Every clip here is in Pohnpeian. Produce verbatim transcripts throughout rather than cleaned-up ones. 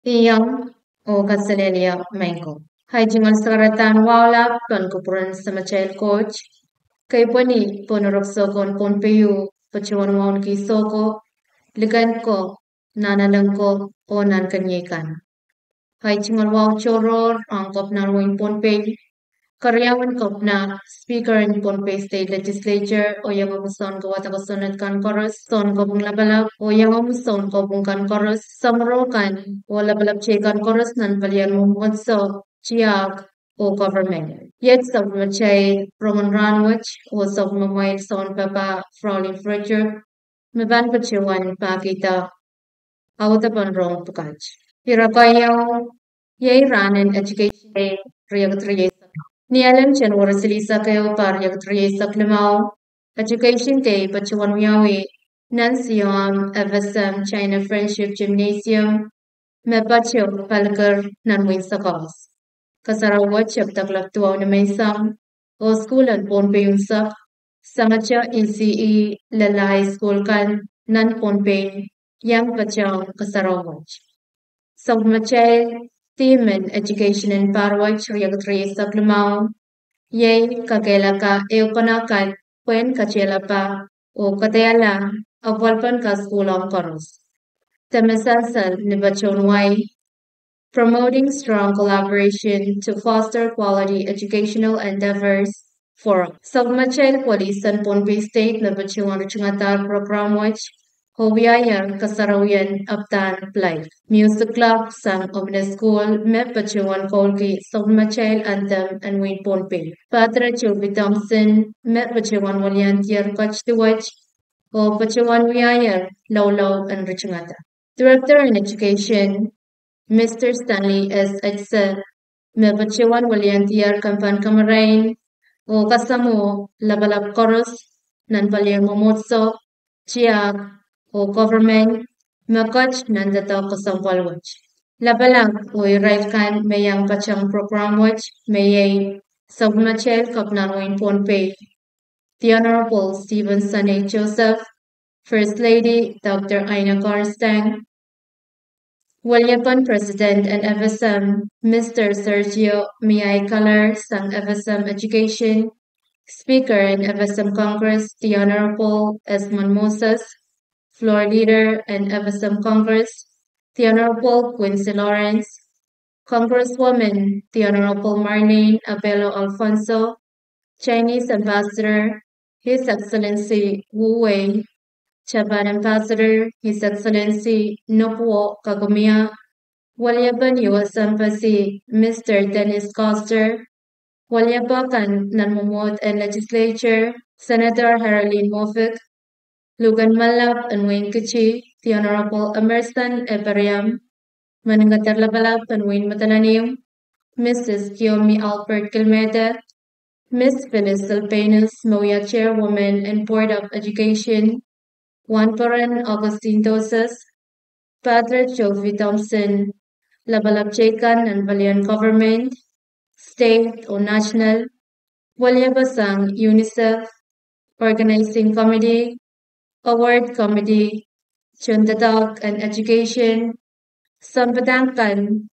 Iang oh kaselehlie maing ko. Ei tungoal sakaradahn wahu lap pahn kupwuren Samatail Koht, keipweni pohn erekiso ko en Pohnpei ieu, patohwan wauneki soukohp, liken ko, nanalek ko, oh nan keniei kan. Ei tungoal wahu tohrohr ong Kepina en wehin Pohnpei, keriaun Kepina, Speaker en Pohnpei State Legislature, oh iangahki sounkawada kosonned kan koaros, sounkopwung lapalap, oh iangahki sounkopwung kan koaros, samworo kan, oh lapalap teikan koaros nan palien mwomwohdiso, tiahk, oh government. Iet sapwellimatail rongen rahnwet, oh sapwellimamwail sounpapah Fraulein Frederick, me pahn patohwan pahkihda audepen rong pwukat. Ire keieu, iei rahnen Education Day, riekid rieisek. Ni elen January silihsek ehu, pahr riekid rieisek limau, Education Day patohwan wiawi nan Siam F S M China Friendship Gymnasium, me patoh Palikir nan wein Sokehs. Kasarawi wet tepda kuloak duwau nimenseng, oh sukuhl en Pohnpei unsek, sangete E C E, lella high school kan nan Pohnpei, iang patohwan kasarawi wet. Sapwellimatail theme en education en pahr wet riekid rieisek limau, iei kakehlaka ehupene kan pwehn katelapa oh kadehla apwalipen kasukuhl ong koaros. De me sansal ni patohwan wai, Promoting Strong Collaboration to Foster Quality Educational Endeavors Forum. Sapwellimatail pwolis en Pohnpei State me patohwan ritingadahr program wet, oh wiahier kasarawien Apdahn Plaid. Music club sang Omine School me patohwan koulki sapwellimatail anthem en wein Pohnpei. Padre Jovi Thompson me patohwan weliandier ketiket wet, oh patohwan wiahier loulou en ritingada. Director en Education, Mister Stanley S Etzer, me patohwan weliandier kempen kemerain oh kasamwo lapalap koaros nan palien mwomwohdiso, tiahk, oh government, me ket nan doadoahk kesempwal wet. Lapalap oh irail kan me iang patehng program wet me iei sapwellimatail Kepina en wein Pohnpei, The Honorable Stephen Sane Joseph, First Lady Doctor Aina Korenstang, weliepen President en F S M, Mister Sergio Miai Kalar sang F S M Education, Speaker en F S M Congress, The Honorable Esmond Moses, Floor Leader en F S M Congress, The Honorable Quincy Lawrence, Congresswoman, The Honorable Marlene Abelo Alfonso, Chinese Ambassador, His Excellency Wu Wei, Japan Ambassador, His Excellency Nobuo Kagomiya, weliepen U S Embassy, Mister Dennis Koster, weliepe kan nan mwomwohd en Legislature, Senator Haralin Moffitt, Luken Malap en wein Kitti, The Honorable Emerson Ephraim, Meninkeder Lapalap en wein Madolenihmw, Missus Kiomi Albert Kilmede, Miss Phyllis Silvanus, me wia Chairwoman en Board of Education, Wahnporon Augustine Doses, Padre Jovi Thompson, lapalap teikan nan palien government, state oh national, weliepe sang UNICEF, Organizing Committee, Award Committee, tohndoadoahk en Education, sounpadahk kan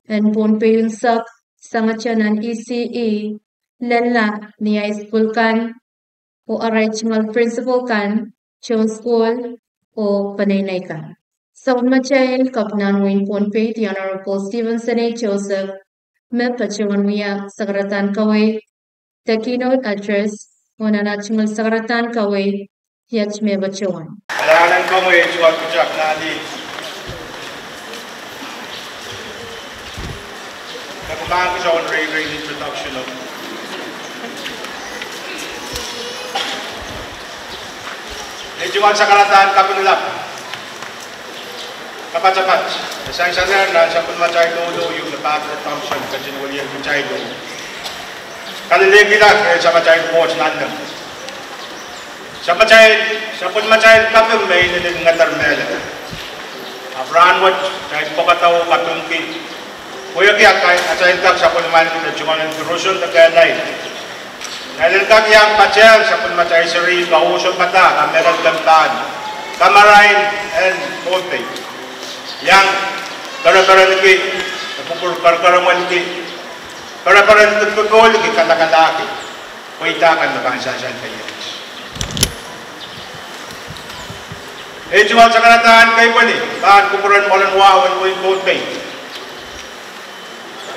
en Pohnpei unsek, sangete nan E C E, lella ni high school kan, oh arail tungoal principal kan, tohn sukuhl, oh peneinei kan. Sapwellimatail Kepina en wein Pohnpei, The Honorable Stephen Sane Joseph, me patohwan wia sakaradahn kaweid, the keynote address, oh nan ah tungoal sakaradahn kaweid, iet me patohwan. Alan Kongwe, tungoal pwutak nahn ih. Kak pahn kitail reirei introduction of. Ni tungoal sakaradahn kaping lap, kapatapat, e sansalehr nan sapwellimatail loulou ieu me Padre Thompson ketin welian kitail. Kalelehkihla rehn Samatail Koht nanleng. Samatail, sapwellimatail kaping me inenen ngeder mehla. Ahpw rahnwet, kitail pwekada oh kapingki, pwehki atail, atail kak sapwellimaniki de tungoal en koaros de kehlail. Kitail en kak iang patehng sapwellimatail seri, kaohsang padahk, ah mehlel kempen kamarain en Pohnpei. Iang kerekereniki, pwupwur kerekeremwenki, kerekereniki, popohliki, kalakalahki pweida kan me pahn sansal keiekis. Ei tungoal sakaradahn keipweni pahn kupwuren mwoalen wahu en wehin Pohnpei.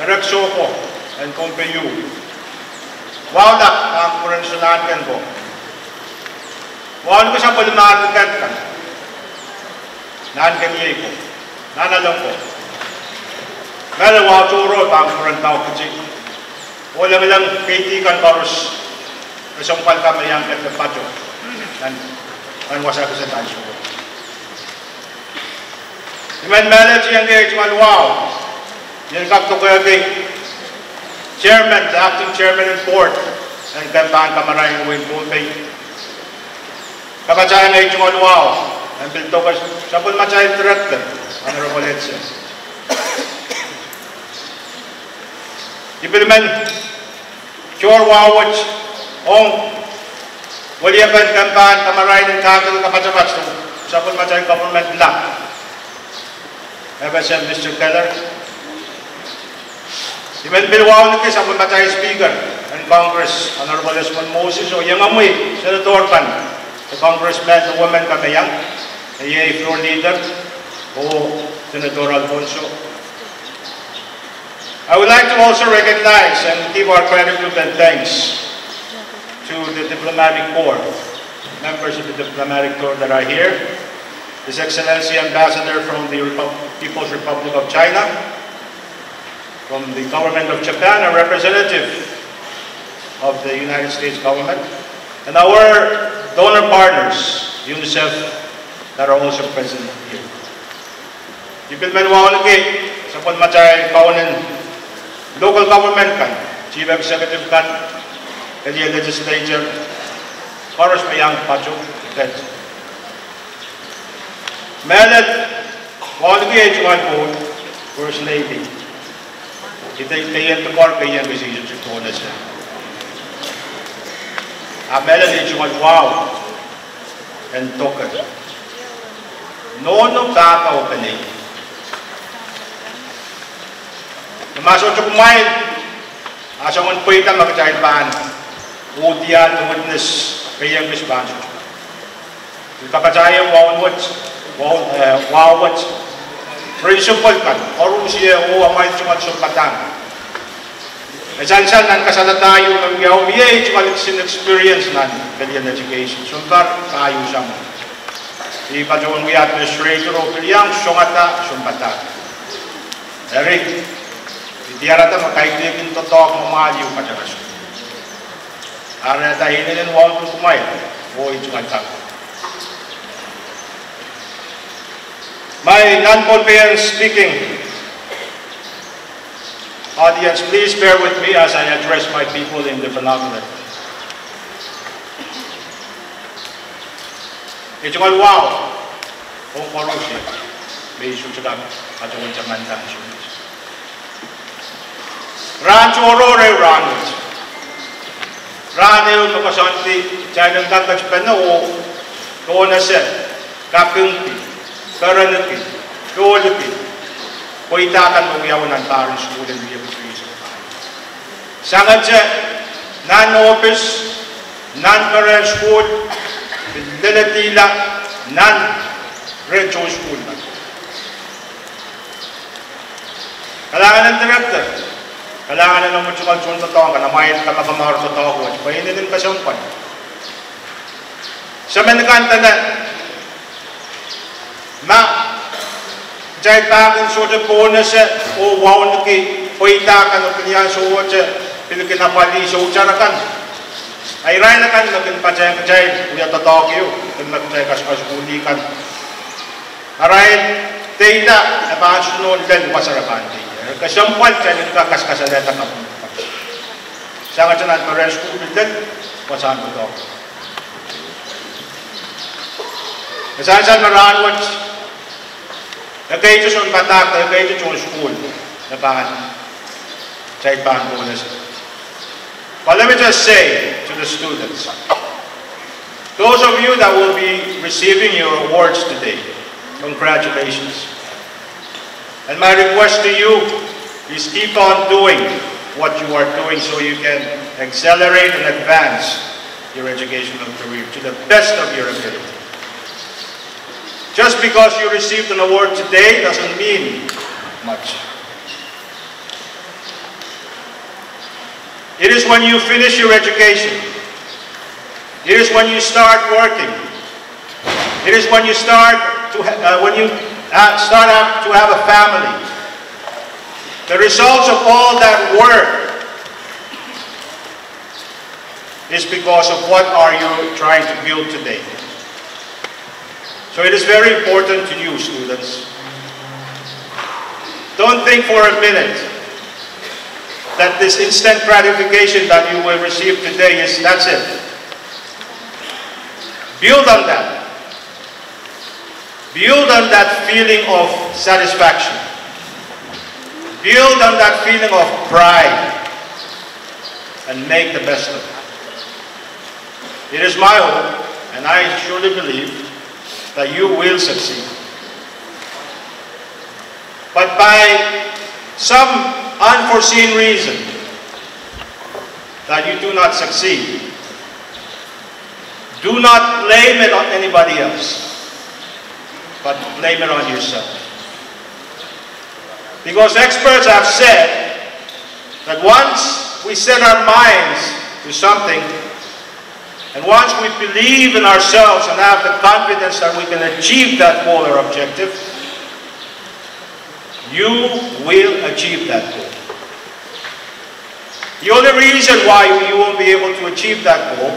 Erek Sohpo en Pohnpei U. Wahu lap pahn kupwuren Sohn Nahnken ko. Wahu lap sapwellimatail kan, Nahnken Iei ko, Nahnalek ko. Mehlel wahu tohrohr pahn kupwuren Daukiti. Oh lengileng keidi kan koaros, kesempwal kan me iang ketido pato nan, nan wasa kis en ansou. I men mehlel kihong ei tungoal wahu, I en kak dokedoke chairman, acting chairman en board en kempen kamarain wehin Pohnpei. Kapatahiong ei tungoal wahu en pil doke sapwellimatail director, Honorable Edson. I pil men tohr wahu wet ong weliepen kempen kamarain en kahkihla kapatapat, sapwellimatail government lap, F S M Mister Keller. I men pil wauneki sapwellimatail Speaker en Congress, Honorable Esmond Moses, oh iengomwi senator kan, de congressmen, de women kan me iang, iei floor leader, oh Senator Alfonso. I would like to also recognize and give our gratitude and thanks to the diplomatic corps, members of the diplomatic corps that are here, His Excellency Ambassador from the Repub-, People's Republic of China, from the Government of Japan, a representative of the United States government, and our donor partners, UNICEF, that are also present here. I pil men wauneki sapwellimatail kaunen local government kan, chief executive kan, Kellion legislature, koaros me iang pato, that. Mehlel wauneki ei tungoal board, First Lady. Ih keieun dipor, keieun kesiso, Chief Donor. A mehlel ei tungoal wahu en doke. Nohno, pahpa oh peneinei. Ma sohte kumwail, a soangen pweida me kitail pahn uhdial de witness, keieun kis pahn sohte. I kapatahieng waun wet, waun, eh, wahu wet principal kan, koaruhsie oh amwail tungoal sounpadahk. E sansal nan kasaladahr ieu me wiawi, iei ei tungoal kisin experience nan Kellion education, sounpar pahieu sang. I patohwan wia administrator oh pil iang songada sounpadahk. Eri, I diarada me kaidehkin doadoahk me mwahl ieu kataras. Arada inenen waun kumwail, oh ei tungoal kak. My non-Pohnpeian speaking audience, please bear with me as I address my people in the vernacular. Ei tungoal wahu ong koaruhsie me I sohte kak patohwan tamanda soh. Rahn tohrohr ehu rahnwet. Rahn ehu me koasoandi kitail en kak ketipene oh donor, kapingki, perenki, pohliki pweida kan me wiawi nan pahr en sukuhl en wia pwutuhs. Sangete nan ohpis, nan peren sukuhl, lelehdi la nan rehn tohn sukuhl kan. Kalahngan en director, kalahngan en omw tungoal tohndoadoahk kan, amwail kamakamour doadoahk wet, pwe inenen kesempwal. Semen kan dene, ma kitail pahn kin sohte pohnese oh wauneki pweida kan oh pil iang sohte pil kin apwalih soutar akan, a irail akan me kin patehng kitail wia doadoahk ieu, kin me kitail kasukasukuhlih kan, arail deila e pahn sohte nohn lel wasa re pahn deila. Kesempwal kitail en kak kasalehda kaping. Sangete nan peren sukuhl pil lel wasahn doadoahk. E sansal me rahnwet Ekei te sounpadahk, ekei te tohn sukuhl, me pahn, kitail pahn kohla. But let me just say to the students, those of you that will be receiving your awards today, congratulations. And my request to you is keep on doing what you are doing so you can accelerate and advance your educational career to the best of your ability. Just because you received an award today doesn't mean much. It is when you finish your education, it is when you start working, it is when you start to ha- uh, when you uh, start up to have a family. The results of all that work is because of what are you trying to build today. So it is very important to you, students. Don't think for a minute that this instant gratification that you will receive today is, that's it. Build on that. Build on that feeling of satisfaction. Build on that feeling of pride and make the best of it. It is my hope, and I surely believe, that you will succeed. But by some unforeseen reason that you do not succeed, do not blame it on anybody else, but blame it on yourself. Because experts have said that once we set our minds to something, and once we believe in ourselves and have the confidence that we can achieve that goal or objective, you will achieve that goal. The only reason why you won't be able to achieve that goal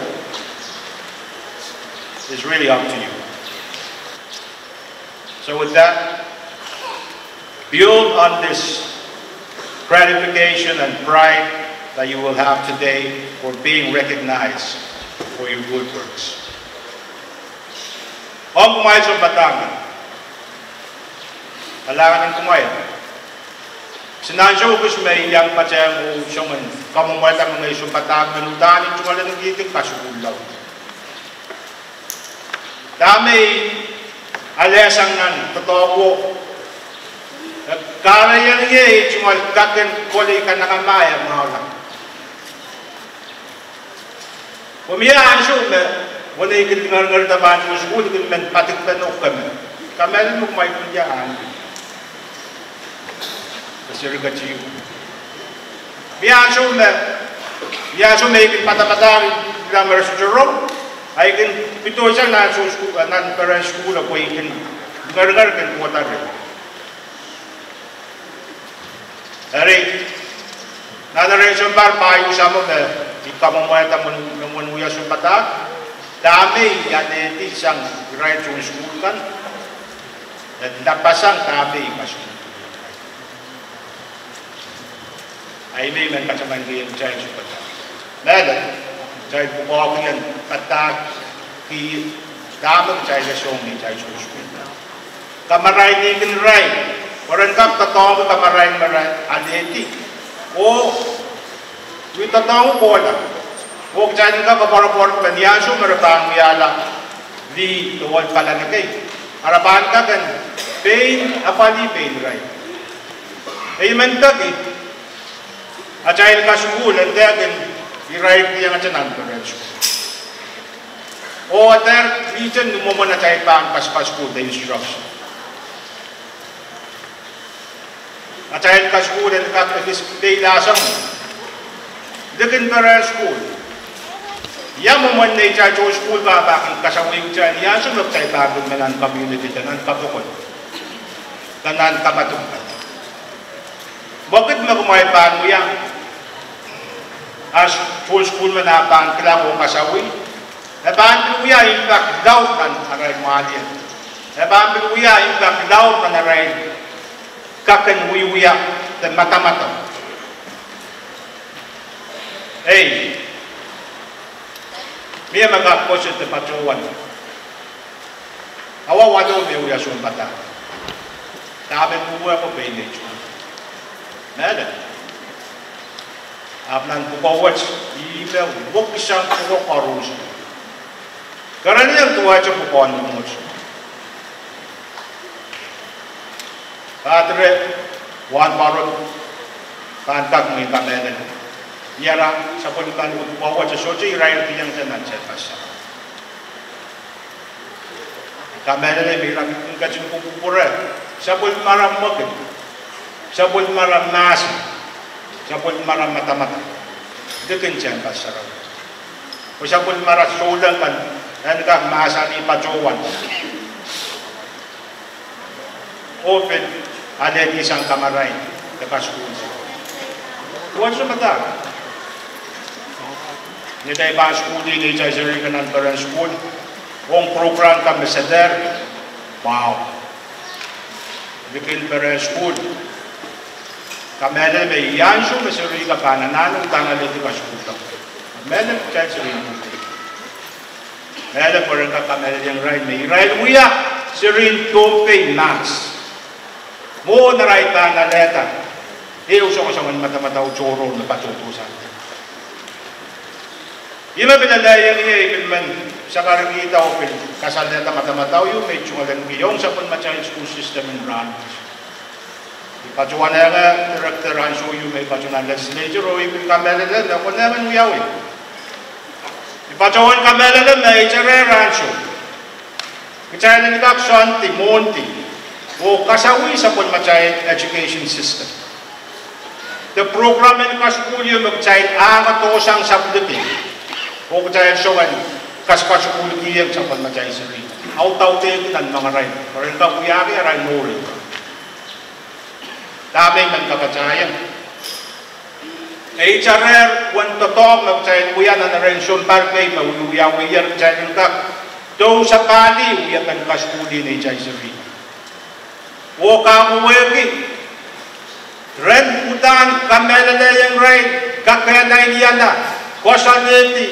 is really up to you. So with that, build on this gratification and pride that you will have today for being recognized for your good works. Ong kumwail sounpadahk, kalahngan en kumwail. Kisin ansou kis me I iang patehng oh song en kamwomwada me ngehi sounpadahk men, udahn I tungoal en kihdi kasukuhl laud. Dahme I alehsang nan doadoahk wo, e kahrehiong ie I tungoal kak en kolei kanengamah mwahu lak. Pwe mie ansou me, weneu kin ngeringerda pahn sukuhl, I kin men padikpen oh keme. Kamehlele me kumwail kin wia ahneki. Mie ansou me, mie ansou me I kin padapadahk, I kin kilang me re sohte rong, I kin pidosang nan sukuhl, nan perehn sukuhl pwe I kin ngeringer kin kohda reh. Eri, nan erein sounpar pahieu, Samwo, me I kamwomwada me mwein wia sounpadahk, dahme I alehdi sang irail tohn sukuhl kan, e lapasang dahme I kasukuhl. Ahi me I men katamankiong kitail sounpadahk. Mehlel, kitail pwukoahki en padahkki dahme kitail song ni kitail sohte sukuhl. Kamarain ni kin irail, pwe ren kak doadoahngki kamarain me re alehdi. Oh I doadoahngki kohla. Oh kitail en kak koapworopworki me ni ansou me re pahn wiahla lih de ohl palan ekei, a re pahn kak en pein apwalih pein irail. E I men peki atail kasukuhl en dehkin irail kihong atail nan perehn sukuhl. Oh adair lihten ni mwomwen atail pahn kaskasukuhl de instruction. Atail kasukuhl en kak ekis peilahsang likin perehn sukuhl. Ia mwomwen neitail tohn sukuhl pahn kak en kasawih kitail ni ansou me kitail pahn kin men nan community de nan kapokon de nan kamadipw kan. Mwekid me kumwail pahn wia, a tohn sukuhl men ah pahn kilang oh kasawih, e pahn pil wia impact laud nan arail mwahliel. E pahn pil wia impact laud nan arail kak en wiewia de madamadau. Ei, mie me kak koasoia de patohwan awa wadoh me wia sounpadahk. Dahme pwukoa ko pein ei tungoal. Mehlel. Ahpw nan pwukoa wet, ihme wekisang pwukoa koaros. Kerenieng duwehte pwukoahn mwomwohdiso. Padre, wahnpoaron, pahn kak mwein kamehlele. Ira, sapwellimen pwukoa wet, sohte irair kihong nan tehnpas sarawi. Kamehlele me ira kin ketin kupwukupwure sapwellimara mwekid, sapwellimara mahsen, sapwellimara madamadau likin tehnpas sarawi. Oh sapwellimara souleng kan en kak mahsanih patohwan oh pil alehdi sang kamarain de kasukuhl. Duwehte sohte padahk. Ni atail pahn sukuhlih neitail seri kan nan peren sukuhl, ong program kan me seder, wow. Likin peren sukuhl. Kamehlele me iei ansou me seri kan pahn anahne udahn alehdi kasukuhl. Mehlel kitail seri. Mehlel pwe ren kak kamehlelehng irail me irail wia serihn Pohnpei mahs. Mwohn arail pahn alehda ehu soangosoangen madamadau tohrohr me patohdo sang. Ihme pil elehieng ie, I pil men sakarkihda oh pil kasalehda madamadau ieu me I tungoal en kihong sapwellimatail school system en rahnwet. I patohwan ehnge director ansou ieu me I patohwan nan legislature oh I pil kamehlele me konehng en wiawi. I patohwan kamehlele me iterer ansou kitail en kak soandi mwohndi oh kasawih sapwellimatail education system de program en kasukuhl ieu me kitail ahngdohsang sapwellime oh kitail soangen kaskasukuhlkihong sapwellimatail seri audaudki nan mwengarail pwe ren kak wiahki arail mour. Dahme I men kakatahieng? E iterer wen doadoahk me kitail wia nan erein sounpar kei me wiewiawiher kitail en kak dousapahlih wiepen kasukuhlih neitail seri oh kak wehwehki ren udahn kamehlelehieng irail, kakehlailiala, koasoanehdi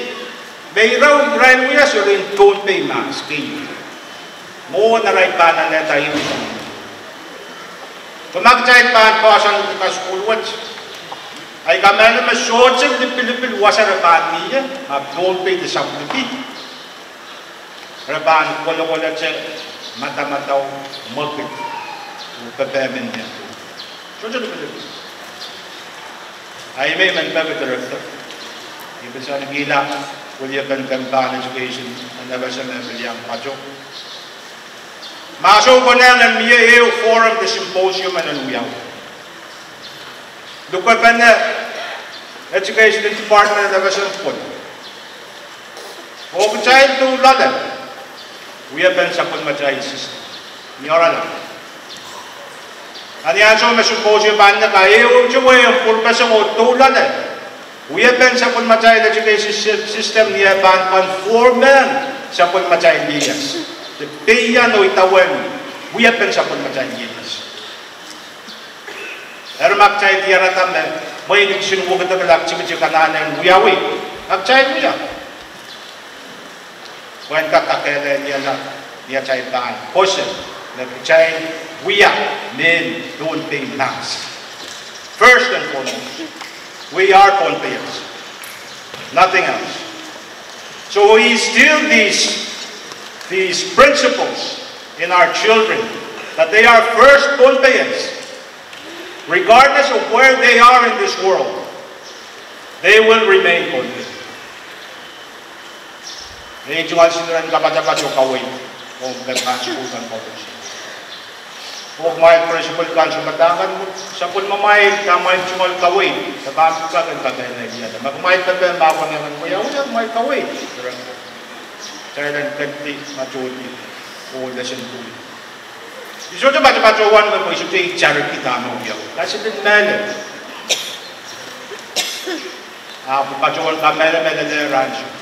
me irail wia serihn Pohnpei mahs kei mwohn arail pahn alehda ieu. Pwe ma kitail pahn poahsoan kasukuhl wet, I kamehlele me sohte lipilipil wasa re pahn mie, ma Pohnpei de sapwellime re pahn kolokolete madamadau, mwekid oh pepehm en mie. Sohte lipilipil. Ahi me I men peki director, I pil salihdahla wiepen kempen education en FSM me pil iang patoh. Ma soh konehng en mie ehu forum de symposium en wiawi, lukepene education department en FSM pwon oh kitail doulale wiepen sapwellimatail system ni oaralap. Nan ansou me symposium pahn nek, a ehute wehin pwurpeseng oh doulale wiepen sapwellimatail education sy-, system ni eh pahn conformehng sapwellimatail leaders de peian oh idawehn wiepen sapwellimatail leaders. Eri ma kitail diarada me mwein kisin wekidekla tikitik anahne en wiawi, ma kitail wia pwehn kak kakehlailiala ni atail pahn pwoson me kitail wia mehn Pohnpei mahs. First and foremost, we are Pohnpeians, nothing else. So we instill these, these principles in our children that they are first Pohnpeians, regardless of where they are in this world, they will remain Pohnpei. Ei tungoal siliren kapatapat oh kaweid ong kempen sukuhl kan koaros, oh kumwail principal kan, sounpadahk kan, sapwellimamwail, dahme kumwail tungoal kaweid, e pahn pwukat en kakehlailiada. Ma kumwail pepehm ma kumwail wiawi, kumwail kaweid. Kitail en kehdi, matohdi oh lesen pwukat. I sohte patopato wahn me pwe I sohte itarki dahme wiawi. Kaselel mehlel. Ahpw patohwan kamehlele me lelehr ansou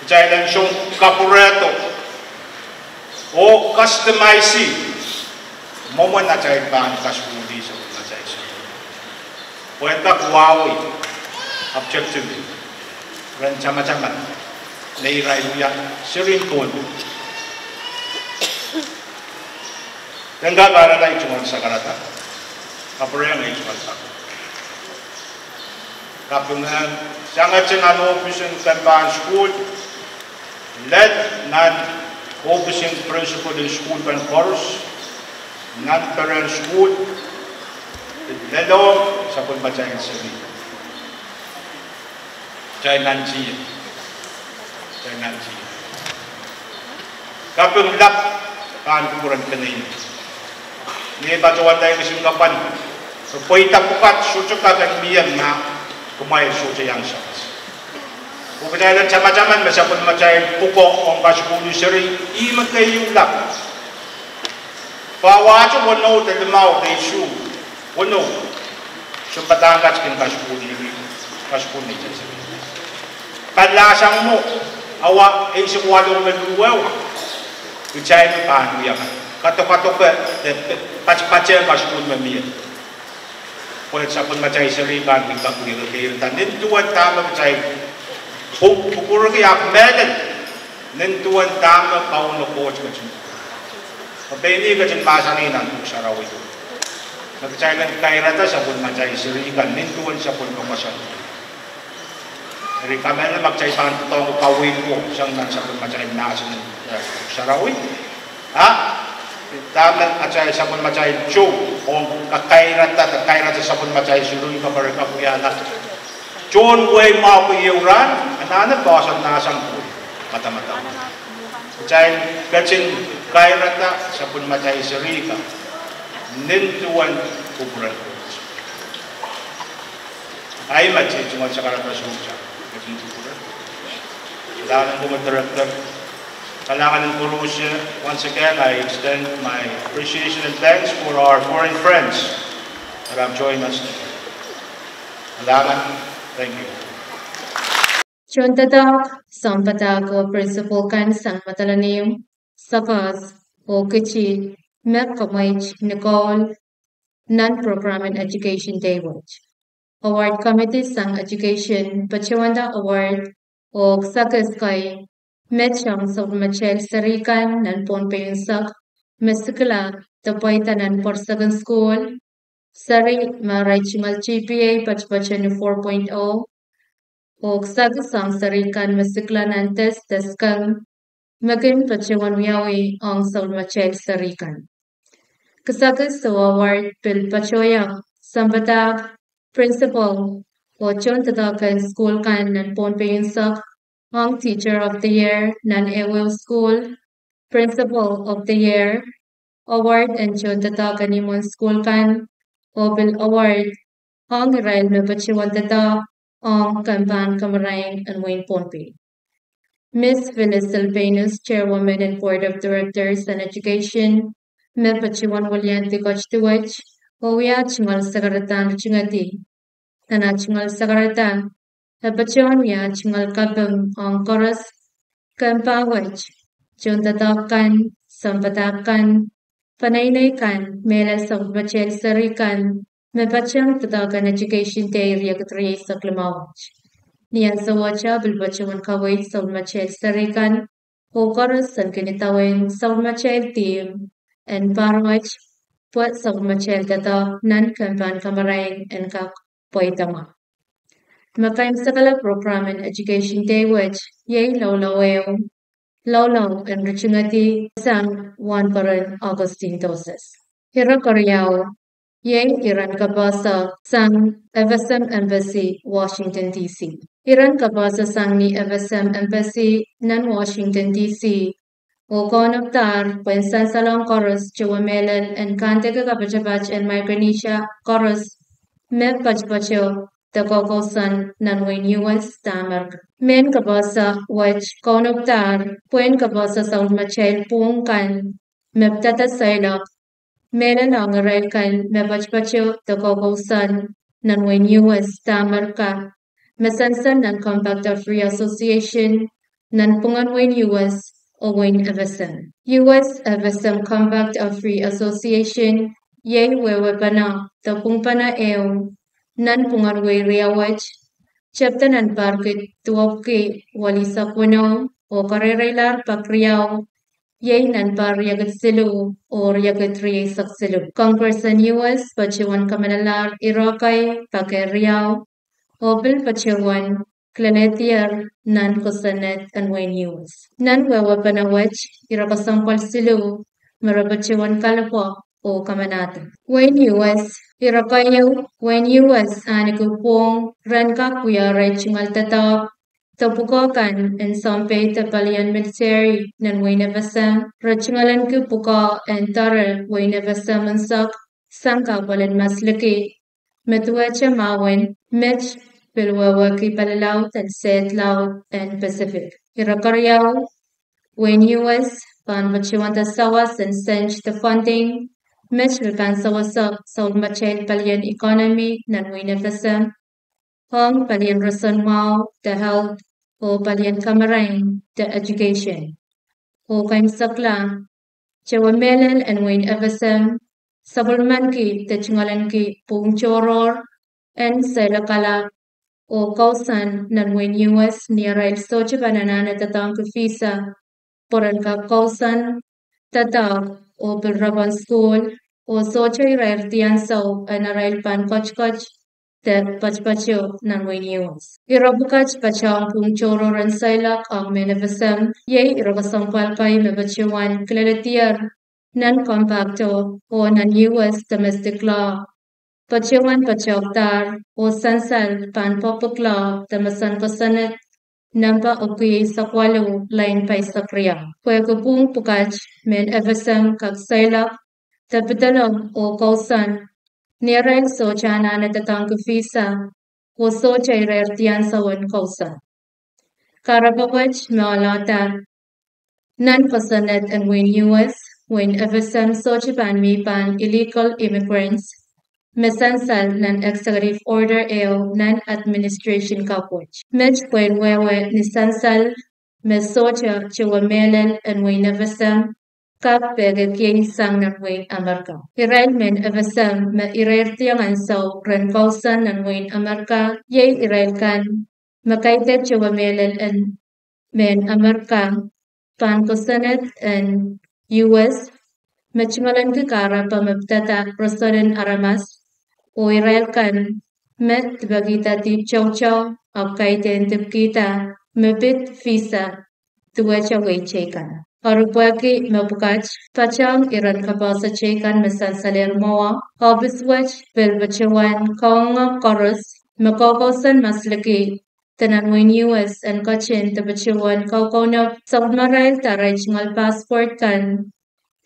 kitail en song kapwurehdo oh customize mwomwen atail pahn kasukuhlih sapwellimatail seri pwehn kak wiawi objectively ren tamataman me irail wia serihn Pohnpei. Ken kak alala ei tungoal sakarada. Kapwurehiong ei tungoal sakarada. Kaping, sangete nan ohpis en kempahn sukuhl, lel nan ohpis en principal en sukuhl kan koaros, nan peren sukuhl, lelohng sapwellimatail seri. Kitail nantihong. Kitail nantihong. Kaping lap pahn kupwuren peneinei. Ni patohwan dai kisin kapwan, pweida pwukat sohte kak en mie ma kumwail sohte iang sawas. Oh kitail en tamataman me sapwellimatail pwukoa ong kasukuhl seri, ih me keieu lap. Pwe wahte weneu de limau de isuh, weneu, sounpadahk kan kin kasukuhl, kasukuhl neitail seri. Pali sang mwo, awa eisek walu me luhwewa, kitail pahn wia kadokadoke de patpatehng kasukuhl me mie. Pwe sapwellimatail seri kan kin kak wia kekeirda nin duwen dahme kitail kupwurki ahpw mehlel nin duwen dahme Kauno Koht ketin, me pein ih ketin mahsanih nan Pwuhk Sarawi, me kitail en kairada sapwellimatail seri kan nin duwen sapwellime koasoandi. Eri kamehlele ma kitail pahn doadoahngki kaweid ko sang nan sapwellimatail mahsen en, eh, Pwuhk Sarawi, a dahme atail sapwellimatail towe ong kakairada, kakairada sapwellimatail seri, kapere kak wiahla tohn wehi mwahu ko ieu rahn, anahne poahsoan mahsen ko madamadau. Kitail ketin kairada sapwellimatail seri kan nin duwen kupwuren Koht. Ahi met ei tungoal sakarada sohte, ketin kupwure. Kalahngan en Director, kalahngan en koaros, once again I extend my appreciation and thanks for our foreign friends that have joined us today. Kalahngan, thank you. Tohndoadoahk, sounpadahk oh principal kan sang Madolenihmw, Soakos, oh Kitti, me kamweit ni koul nan program en Education Day wet. Award Committee sang Education patohwanda award oh kisakis kei me tong sapwellimatail seri kan nan Pohnpei unsek me sikila de pweida nan pwoarsek en sukuhl, seri me arail tungoal GPA patopato ni four point oh, oh kisakis ong seri kan me sikila nan test de skeng, me kin patohwan wiawi ong sapwellimatail seri kan. Kisakis oh award pil patohiong sounpadahk, principal, oh tohndoadoahk en sukuhl kan nan Pohnpei unsek, ong Teacher of the Year nan ehuehu sukuhl, Principal of the Year, award en tohndoadoahk en imwen sukuhl kan, oh pil award ong irail me patohwan doadoahk ong kempahn kamarain en wehin Pohnpei. Miss Phyllis Silvanus, Chairwoman en Board of Directors en Education, me patohwan weliandi ketiket wet oh wia tungoal sakaradahn ritingedi. Nan ah tungoal sakarada, e patohwan wia tungoal kaping ong koaros kempahn wet, tohndoadoahk kan, sounpadahk kan, peneinei kan, mehlel sapwellimatail seri kan me patehng doadoahk en Education Day riekid rieisek limau wet. Ni ansou wet e pil patohwan kaweid sapwellimatail seri kan oh koaros en kin idawehn sapwellimatail theme en pahr wet, pwe sapwellimatail doadoahk nan kempahn kamarain en kak pweida mwahu. Me kaimwisekala program en Education Day wet iei loulou ehu, loulou en ritingedi sang wahnpoaron Augustine Doses. Ire keriau iei iren kapehse sang FSM Embassy, Washington DC. Iren kapehse sang ni FSM Embassy nan Washington DC oh kaunopada pwehn sansalohng koaros towe mehlel en kandeke kapatapat en Micronesia koaros me patopato de koukousoan nan wehin US de Amerika. Mehn kapehse wet kaunopada pwehn kapehse sapwellimatail pwung kan me pidada seiloak, mehlel ong irail kan me patopato de koukousoan nan wehin US de Amerika, me sansal nan Compact of Free Association nanpwungen wehin US oh wehin FSM. US FSM Compact of Free Association iei wehwehpene de pwungpene ehu nanpwungen wehi riau wet, tepda nan pahr kid duwepwiki welisek weneu oh kareireilahr pak riau iei nan pahr riekid siluh oh riekid rieisek siluh. Congress en U S patohwan kamehlelahr ire kei pak riau oh pil patohwan kilelehdier nan kosonned en wehin U S. Nan wehwehpene wet, ire kesempwal siluh me re patohwan kalapw oh kamanohdi. Wehin U S, ire keieu, wehin U S ahneki pwong ren kak wia arail tungoal doadoahk de pwukoa kan en sounpei de palien militeri nan wehin F S M. Re tungoalenki pwukoa en doare wehin F S M unsek sang kahpwal en masliki me duwehte mahwen met pil wehwehki palilaud en sehd laud en Pacific. Ire keriau, wehin U S pahn patohwanda sawas en sent de funding met pil pahn sewese soulmatail palien economy nan wehin F S M ong palien roson mwahu de health oh palien kamarain de education. Oh keimwsekla, towe mehlel en wehin F S M sapwellimaniki de tungoalenki pwuhng tohrohr en seiloak oh kousoan nan wehin U S ni arail sohte pahn anahne doadoahngki visa pwe ren kak kousoan doadoahk oh pil rapahn sukuhl oh sohte irair ansou en arail pahn ketiket de patopato nan wehin U S. Ire pwukat patohwan pwuhng tohrohr en seiloak ong mehn F S M iei ire kesempwal kei me patohwan kileledier nan compact oh nan U S domestic law. Patohwan patohdahr oh sansal pahn public law de me sang kosonned nempe epwiki eisek waluh, lain pahisek riau. Pwehki pwuhng pwukat, mehn F S M kak seiloak de pedolong oh kousoan ni arail sohte anahne doadoahngki visa oh sohte irair ansou en kousoan. Kahrepe wet me oalohda nan kosonned en wehin U S, wehin F S M sohte pahn mi pahn illegal immigrants me sansal nan executive order ehu nan administration kak wet. Met pwehn wehwe ni sansal me sohte towe mehlel en wehin F S M kak peki kihsang nan wehin Amerika. Irail mehn F S M me irair ansou ren kousoan nan wehin Amerika iei irail kan me kaidehn towe mehlel en mehn Amerika pahn kosonned en U S me tungoalenki kahrepe me pidada roson en aramas oh irail kan me dipekihda dihp toutou ahpw kaidehn dipekihda me pid visa duwehte wehi teikan. Eri pwehki me pwukat patohng iren kapehse teikan me sansalehr mwowe, ohpis wet pil patohwan kaungoang koaros me kokousoan masliki de nan wehin U S en ketin de patohwan kaukaunop sapwellimarail de arail tungoal passport kan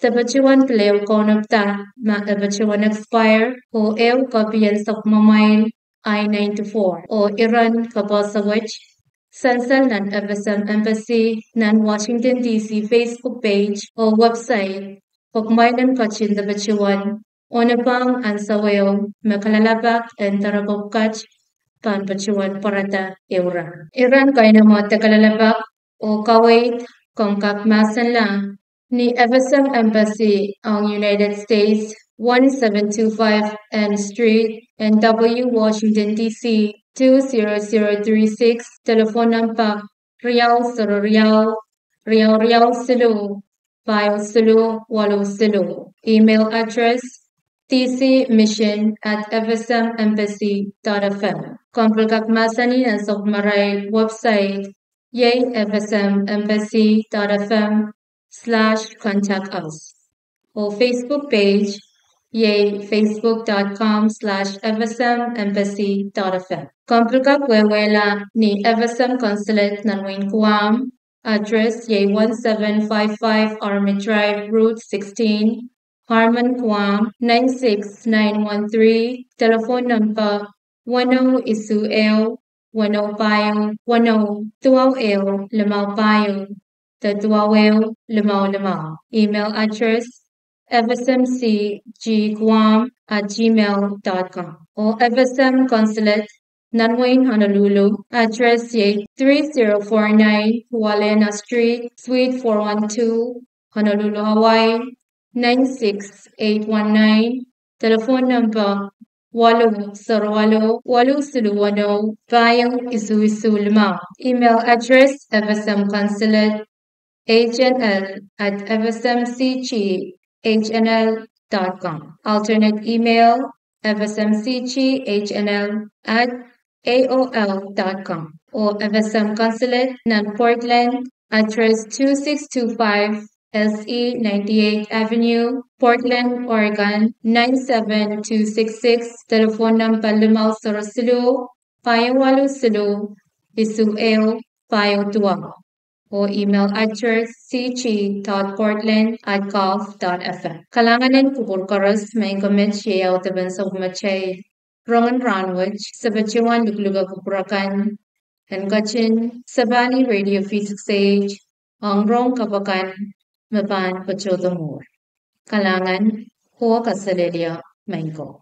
de patohwan pil ehu kaunop da ma e patohwan expire oh ehu kopien sapwellimamwail I ninety-four. Oh iren kapehse wet, sansal nan F S M Embassy nan Washington D C Facebook page oh website pwe kumwail en ketin de patohwan onopahng ansou ehu me kalelapak en doaropwe pwukat pahn patohwan pwarada ehu rahn. Iren kainamwo de kalelapak oh kaweid, komw kak mahsenla ni F S M Embassy ong United States, one seven two five N Street, N W, Washington D C, two zero zero three six, telephone number riau sero riau, riau riau siluh, pahieu siluh, waluh siluh. Email address, D C mission at F S M embassy dot F M. Komw pil kak mahsanih nan sapwellimarail website iei F S M embassy dot F M slash contact us oh Facebook page iei facebook dot com slash F S M embassy dot F M. Komw pil kak wehwehla ni F S M consulate nan wehin Guam, address iei one seven five five Army Drive, Route sixteen, Harmon, Guam, nine six nine one three, telephone number, weneu isuh ehu, weneu pahieu weneu, duwau ehu limau pahieu, de duwau ehu limau limau. Email address, F S M C G Guam at gmail dot com oh F S M consulate nan wehin Honolulu, address iei three zero four nine Hualena Street, Suite four one two, Honolulu, Hawaii, nine six eight one nine, telephone number waluh sero waluh, waluh siluh weneu, pahieu isuh isuh limau. Email address, F S M consulate H N L at F S M C G H N L dot com. Alternate email, F S M C G H N L at A O L dot com. Oh F S M Consulate nan Portland, address two six two five S E ninety-eighth Avenue, Portland, Oregon, nine seven two six six. Telephone number limau sero siluh, pahieu waluh siluh, isuh ehu, pahieu duwau. Oh email address C G dot portland at gov dot F M. Kalahngan en kupwur koaros, maing ko, met iei audepen sou matail rongen rahnwet, se patohwan luhluhke kupwur akan en ketin sapahki Radio V six eight ong rohng kapw akan me pahn patohdo mwuhr. Kalahngan, oh kaselehlie, maing ko.